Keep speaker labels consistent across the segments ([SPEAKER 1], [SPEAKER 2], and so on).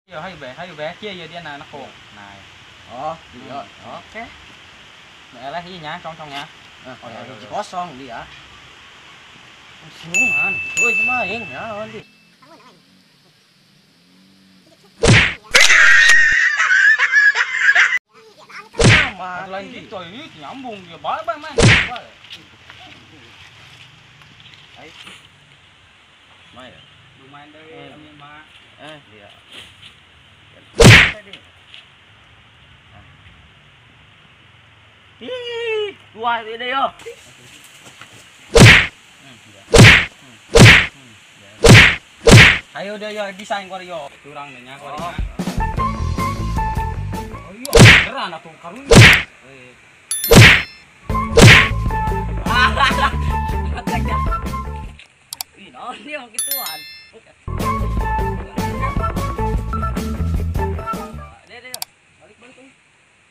[SPEAKER 1] Yo hayu be kieu ieu dia na kong. Nah.
[SPEAKER 2] Oh, iya. Oke.
[SPEAKER 1] Nah, eleh ieu nya cong-congnya.
[SPEAKER 2] Oh, ya hiji kosong dia.
[SPEAKER 1] Sinungan.
[SPEAKER 2] Tuh itu mah aing naon di.
[SPEAKER 1] Lain gitu ini nyambung dia bye bye main.
[SPEAKER 2] Ayo. Main.
[SPEAKER 1] Lumayan deh ini mah.
[SPEAKER 2] Dia. Ih, dua ini yo.
[SPEAKER 1] Ayo deh yo desain kor yo. Curang deh nya kor. Oh iya, beneran atuh karunya.
[SPEAKER 2] Ih, naon dia gituan. Deh, deh, balik-balik.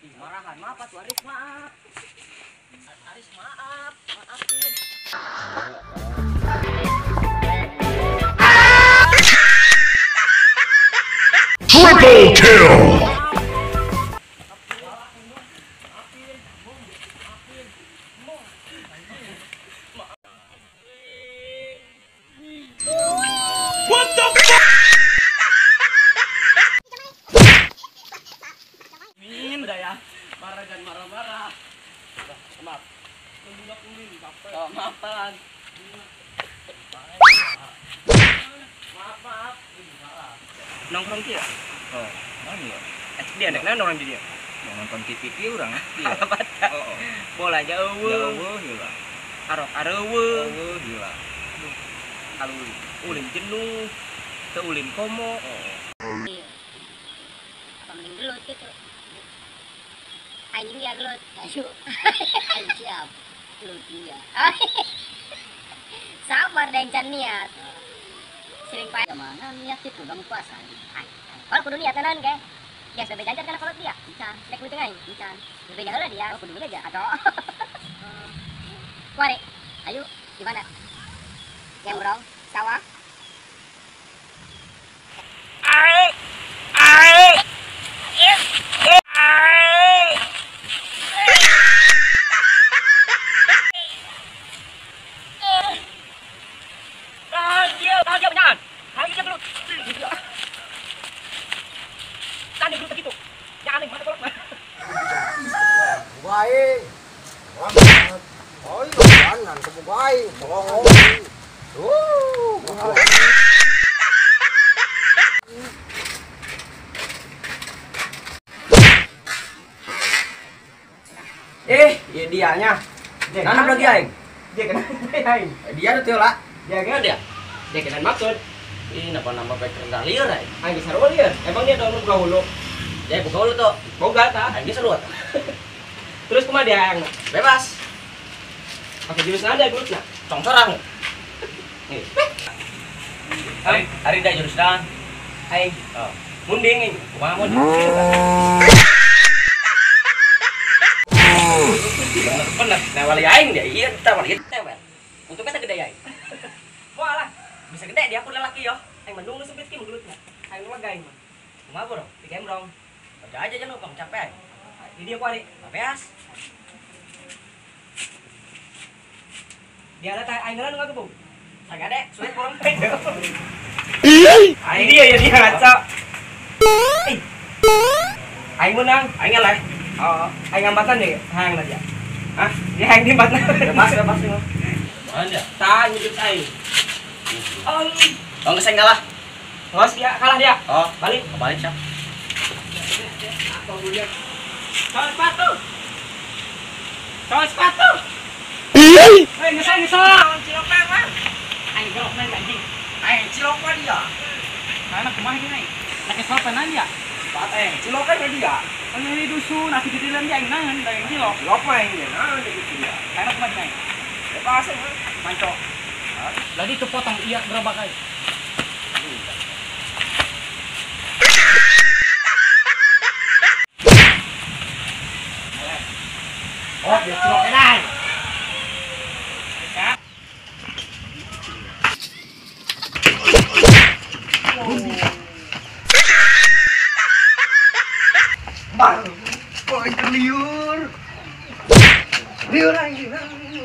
[SPEAKER 2] Ih, marahan, maaf atuh Aris, maaf. Aris, maaf, maafin.
[SPEAKER 3] Triple kill.
[SPEAKER 1] What the fuck?
[SPEAKER 2] Min, udah ya. Marah dan marah-marah. Udah, maaf. Oh, maafan. Maaf, maaf. Nongkrong kia?
[SPEAKER 1] Oh, mana ya?
[SPEAKER 2] Dia anak nongkrong di dia.
[SPEAKER 1] Nonton TV ki urang.
[SPEAKER 2] Oh, bola jauh.
[SPEAKER 1] Jauh heula.
[SPEAKER 2] Arok areueuh.
[SPEAKER 1] Eueuh heula.
[SPEAKER 2] Kalau ulin jenuh, teu ulin komo.
[SPEAKER 4] Apa mending gelut gitu. Aing dia gelut. Ayo. Aing siap. Gelut dia. Sabar dan can niat. Sering pae mana niat itu bang puasa. Kalau kudu niat naon ke? Dia sampai jajar kana kolot dia. Encan, rek meuteung aing. Encan. Bebeja heula dia, kudu bebeja atau. Kuare. Ayo, gimana? Gembrong, sawah.
[SPEAKER 5] Baik. Oh, iya, baik. Bohong.
[SPEAKER 2] Ya dianya. Nanam lagi aing.
[SPEAKER 6] Dia kena aing.
[SPEAKER 2] Dia tuh lah.
[SPEAKER 6] Dia kena dia.
[SPEAKER 2] Dia kena maksud. Ini napa nama baik rendah liur aing.
[SPEAKER 6] Aing sarua liur. Emang dia doang buka hulu.
[SPEAKER 2] Dia buka hulu tuh.
[SPEAKER 6] Boga tah.
[SPEAKER 2] Aing sarua.
[SPEAKER 6] Terus kumaha dia aing?
[SPEAKER 2] Bebas.
[SPEAKER 6] Pakai jurus nada gelutna.
[SPEAKER 2] Congcorang. Nih. Hari dah jurus dan.
[SPEAKER 6] Aing.
[SPEAKER 2] Oh.
[SPEAKER 6] Munding aing.
[SPEAKER 2] Kumaha munding? Bener-bener. Nah wali aing dia. Iya, kita wali tewel. Untungnya tak gede aing.
[SPEAKER 6] Walah,
[SPEAKER 2] bisa gede dia aku lelaki yo.
[SPEAKER 6] Aing mendung nu sempit ki gelutna. Aing lega aing mah.
[SPEAKER 2] Kumaha bro?
[SPEAKER 6] Digembrong.
[SPEAKER 2] Aja aja jangan lupa capek aing.
[SPEAKER 6] Di dia kuari.
[SPEAKER 2] Beas.
[SPEAKER 6] Dia ada aing heula nu ngagebung.
[SPEAKER 2] Sagade, sulit kurang.
[SPEAKER 6] Aing dia ya dia ngaca. Aing menang,
[SPEAKER 2] aing ngalah.
[SPEAKER 6] Oh, aing ngambatan deh, hayang lah dia. Hah? Dia hayang diembatna.
[SPEAKER 2] Bebas, bebas mah. Mana?
[SPEAKER 6] Tah nyujud aing.
[SPEAKER 2] Oh, geus aing ngalah.
[SPEAKER 6] Ngas dia, kalah dia.
[SPEAKER 2] Oh,
[SPEAKER 6] balik.
[SPEAKER 2] Balik siap.
[SPEAKER 6] Soal sepatu. Soal sepatu. Hei, ngesah ngesah. Cilok mah. Aing gelok nang anjing.
[SPEAKER 2] Aing cilok mah dia.
[SPEAKER 1] Karena kumaha gini aing? Laki sopan dia.
[SPEAKER 5] Pat aing cilok kan dia.
[SPEAKER 1] Kan ini dusun, aku di dalam dia aing nangan, da aing cilok.
[SPEAKER 5] Cilok mah aing naon di situ dia.
[SPEAKER 1] Karena kumaha aing?
[SPEAKER 5] Bebas aing.
[SPEAKER 1] Mancok. Lagi itu potong iya gerobak aing.
[SPEAKER 5] Oh, dia cilok edan.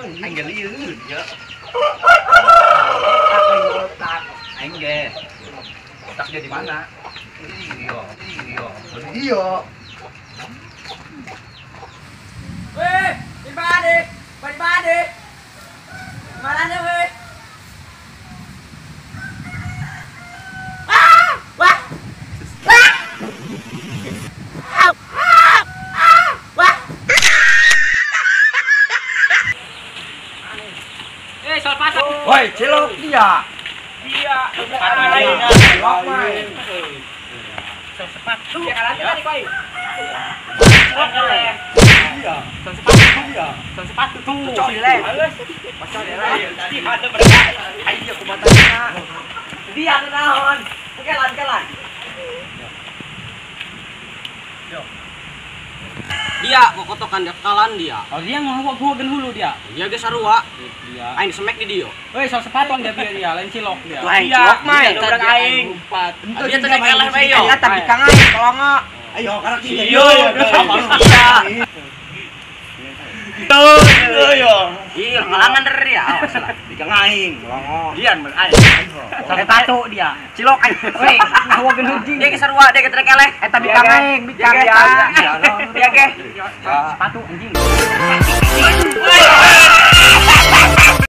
[SPEAKER 6] Aing ge lieur dia. Aing ge. Otak dia di mana? Iya, iya. Iya.
[SPEAKER 2] Weh, di mana? Di mana? Mana weh? Ah! Wah! Wah! Ah! Ah! Wah!
[SPEAKER 1] Eh, soal pasang.
[SPEAKER 6] Woi, cilok dia.
[SPEAKER 1] Dia.
[SPEAKER 6] Cilok main.
[SPEAKER 1] Soal sepatu.
[SPEAKER 2] Ya kalah tadi koi.
[SPEAKER 6] Iya.
[SPEAKER 1] Soal sepatu. Iya. Soal sepatu tuh.
[SPEAKER 6] Cocok dileh. Cocok dileh. Tadi ada mereka. Ayo kumatana.
[SPEAKER 2] Dia kenaon. Kelan-kelan.
[SPEAKER 5] Dia kokotokan dia kalan dia.
[SPEAKER 1] Oh, dia ngomong gua gen hulu dia.
[SPEAKER 5] Dia ge sarua.
[SPEAKER 1] Dia.
[SPEAKER 5] Aing semek di dia.
[SPEAKER 1] Woi, soal sepatu dia biar dia lain cilok dia.
[SPEAKER 5] Tuh aing cilok mah
[SPEAKER 1] Iya,
[SPEAKER 5] dobrak aing. Dia teh kalah bae yo.
[SPEAKER 6] Aing tapi kang aing tolong. Ayo karena kieu.
[SPEAKER 5] Iya.
[SPEAKER 6] Iya.
[SPEAKER 5] Iya, ngalangan dari ya. Awas lah.
[SPEAKER 6] Di kang aing, tolong.
[SPEAKER 5] Dia mun aing.
[SPEAKER 2] Soal sepatu dia.
[SPEAKER 5] Cilok aing.
[SPEAKER 2] Woi, ngawa gen hiji.
[SPEAKER 5] Dia ge sarua, dia ge teh keleh.
[SPEAKER 2] Eta bikang aing, bikang
[SPEAKER 5] Dia
[SPEAKER 2] eta.
[SPEAKER 5] Dia ge.
[SPEAKER 1] Sepatu anjing.
[SPEAKER 5] Woi.